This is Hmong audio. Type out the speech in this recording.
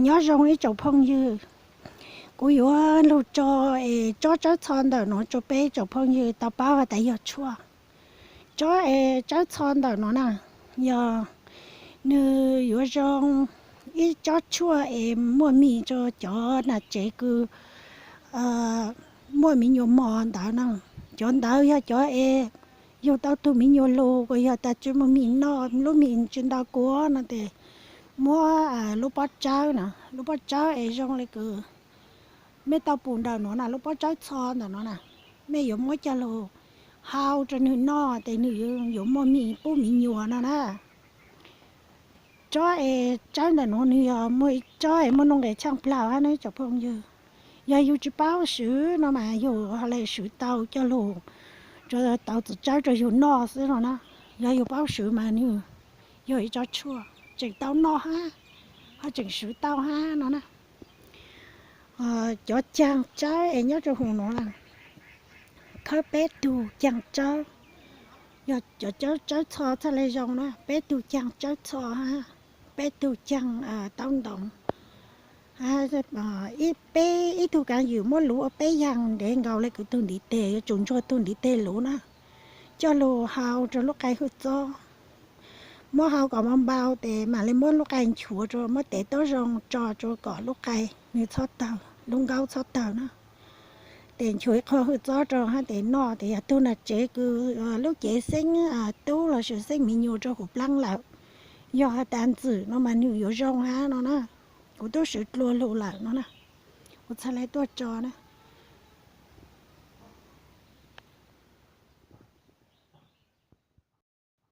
Nyob zoo ib tsoom phooj ywg, kuv yuav lug tso es tsob tsawb txho ntawm no rua peb tsoom phooj ywg tau paub has tas yog tshuaj. Tsob es tsawb txho ntawm no na, yog nwg yuav zoo ib tsob tshuaj es muaj mis rua cov nam tsev kws muaj mi nyuas mos ntawd na. Cov ntawd yog cov es yug tau tug mi nyuas lug, kuas yog tas tsi muaj mis noj, lub mis tsi ntau kua no tes muab lub pob tsawb na, lub pob tsawb es zoo le kws mej tau pum ntawm no na, lub pob tsawb txho ntawm no na, mej yuav muab coj lug hau rua nwg noj tes nwg yuav muaj mis pub mi nyuas no na. Tsob es tsawb ntawm no nwg yog muaj ib tsob es muaj nuj nqes tshaaj plawg hab na tsoom phooj ywg. Yog yug tsi paub swv no mas yug ho le swv tau coj lug rua tau txiv tsawb rua yug noj xwb no na. Yog yug paub swv mas nwg yog ib tsob tshuaj tseem tau noj hab, ho tseem swv tau hab no na. Cov caag tsawb es nyob rua huv no na, khawb peb tug caag tsawb, yog cov tsawb txho txhaj le zoo na, peb tug caag tsawb txho hab, peb tug caag taub ntoov, peb ib tug kaav ywm muab luv ua peb yaag ntev nkaus le kws tug ntiv teg, yuav tsum ntsuag tug ntiv teg luv na, coj lug hau rua lub qai hwj txob. Muab hau kom npau npau tes mam le muab lub qai nchuav rua, muab tev taub zoo tso rua kom lub qai nwg txhob tawg, lub nkaub txhob tawg na. Tes nchuav ib qho hwj txob rua hab tes noj. Tes yog tug nam tsev kws lub cev xeeb tub lossis xeeb mi nyuas rua huv plaab lawm, yog has tas ntxwm no mas nwg yuav zoo hab no na. Kuv tub swv dlua lug lawm no na, kuv txhaj le tuaj tso na.